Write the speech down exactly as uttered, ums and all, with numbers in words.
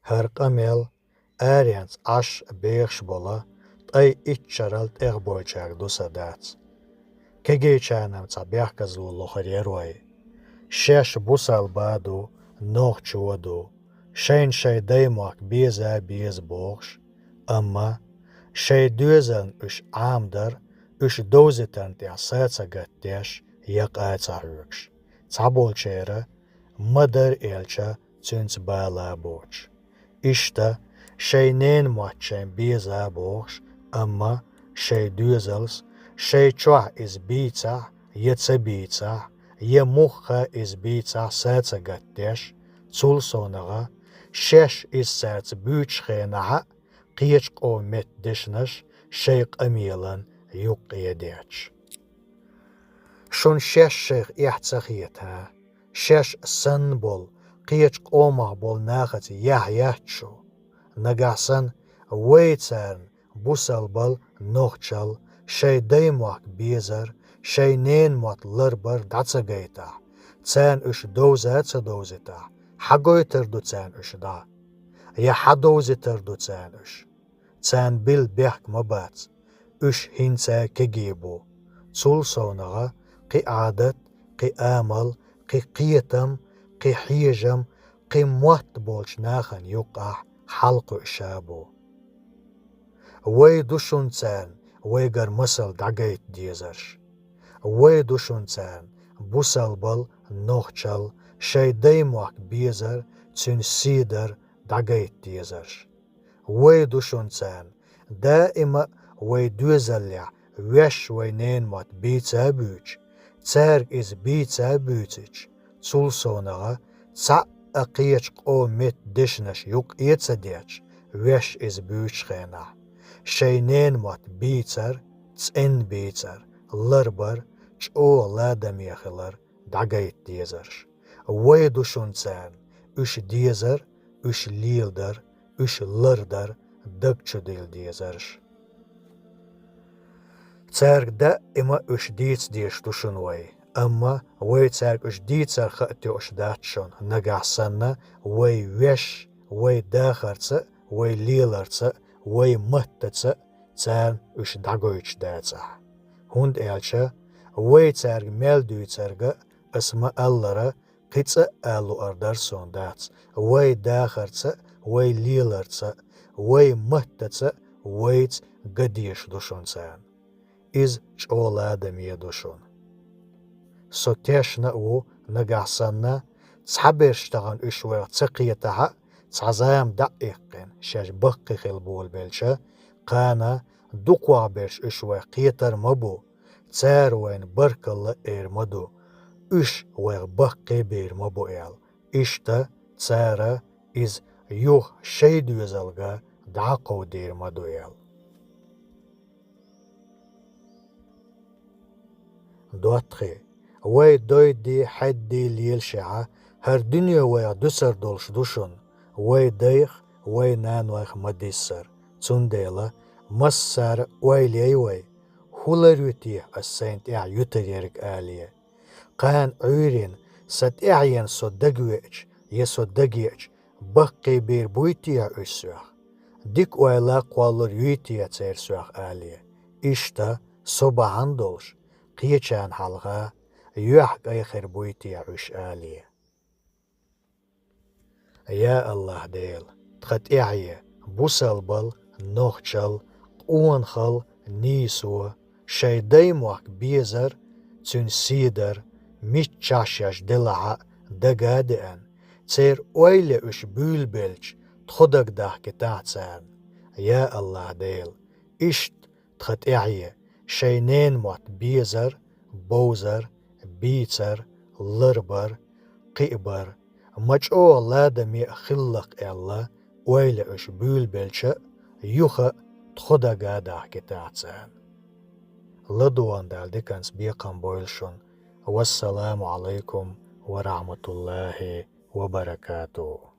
ХӀара къамел аренца Ӏаш бехаш бола ткъе итт шерал тӀехбойлачаьрга ду са дац. Кегийчарна-м цхьа бехказло лохар яр вай. Шаьш бусалба ду, нохчо ду, шайна шоай даймохк беза а беза бохуш, амма шоай доьзална уьш Ӏамадар, уьш довзийтарна тӀехь са ца гатдеш, я къа ца хьоьгуш. Цхьаболчеран ма-дарра аьлча, цуьнца бала а боцуш. Иштта, шоай ненан мотт шайна беза а бохуш, амма шоай доьзалс, шоай чохь иза бийцахь, я ца бийцахь, я мухха иза бийцахь, са ца гатдеш, цул совнагӀа, шаьш иза цаьрца буьйцучу хенахь а, кхечу къоман меттан дешнаш шайн къамелан юккъе детташ. Шуна шаьш шайх эхь ца хета, шаьш санна болу, кхечу къомах болу нахаца яхь яц шу. Нагахь санна вай царна бусалбал, нохчал, шайн даймохк безар, шайн ненан мотт ларбар дӀа ца гайтахь, царна уьш довза а ца довзийтахь, хьан гойтур ду царна уьш дӀа? Я хьан довзуьйтур ду царна уьш? Царна билла бехк ма бац, уьш хӀинца а кегий бу. Цул совнагӀа, кхин Ӏадат, кхин амал, кхин кхетам, кхин хьежам, кхин мотт болчу нахана юккъехь хьалакхуьуш а бу. Вай ду шуна царна вайгара масал дӀагайта дезарш. Вай ду шуна царна бусалбал, нохчал, шайн даймохк безар, цуьнан сий дар дӀагайта дезарш. Вай ду шуна царна даима а вай доьзаллехь ваьш вай ненан мотт бийца а буьйцу, цаьрга иза бийца а буьйцуьйтуш, цул совнагӀа, цхьаъ а кхечу къоман меттан дешнаш юккъе а ца детташ, ваьш иза буьйцучу хенахь, шайн ненан мотт бийцар, цӀена бийцар, ларбар, чӀогӀа ладаме хилар дӀагайта дезарш. Вай ду шуна царна уьш дезар, уьш леладар, уьш лардар даг чу дилла дезарш. Цаьрга даима а уьш дийца дезаш ду шуна вай, амма вай цаьрга уьш дийцар хаа тоьуш дац шуна, нагахь санна вай ваьш, вай дахарца а, вай леларца а, вай маттаца а царна уьш дӀагойтуш дацахь. ХӀунда аьлча вай цаьрга мел дуьйцург а, ас ма-аллара, кхин цкъа а луъур дара суна дац, вай дахарца а, вай леларца а, вай маттаца а вайца ган дезаш ду шуна царна. Иза чӀогӀа ладаме ду шуна. Со тешна а ву, нагахь санна, цхьаберш тахана уьш вайх ца кхетахь а, цхьа зама дӀа а иккхина, шаьш баккхий хила болабелча, кхана дукхахберш уьш вайх кхетар ма бу, цара вайна баркалла а эр ма ду, уьш вайх баккхий бийр ма бу аьлла. Иштта цара иза юха шайн доьзалга дӀа а кховдийр ма ду аьлла. ДоттагӀий, вай дойдий, хьеддий лелашехь, хӀара дуьне вайх дуьсур долуш ду шуна, вай дайх, вай нанойх ма-диссара. Цундела массара а ойла яй вай: хӀун лар ю те ас сайна тӀехь юьтур ерг алий? Кхана Ӏуьйранна сан тӀаьхьенна со дагавеача я со дагеача, баккхий бийр буй те уьш соьх? Дика ойла кхоллур юй те церан соьх алий? Иштта со бахьана долуш, кхечарна хьалха юьхькӀай хир буй те уьш алий? Я АллахӀ Дела, тхан тӀаьхье бусалбал, нохчал, къонахал, нийсо, шайн даймохк безар, цуьнан сий дар, миччахь шаьш делахь а, дага а деана, церан ойла уьш буьйлабелча, тхо дагадахкийтахь царна. Я АллахӀ Дела, иштта тхан тӀаьхье шайн ненан мотт безар, бовзар, бийцар, ларбар, кхиабар, ма чӀогӀа ладаме а хилалахь аьлла, ойла уьш буьйлабелча а, юха а тхо дага а дахкийтахь царна. ЛадогӀарна Дала диканца бекхам бойла шуна. Вассаламу Ӏалайкум ва рахьматуллахӀи ва баракатухӀу.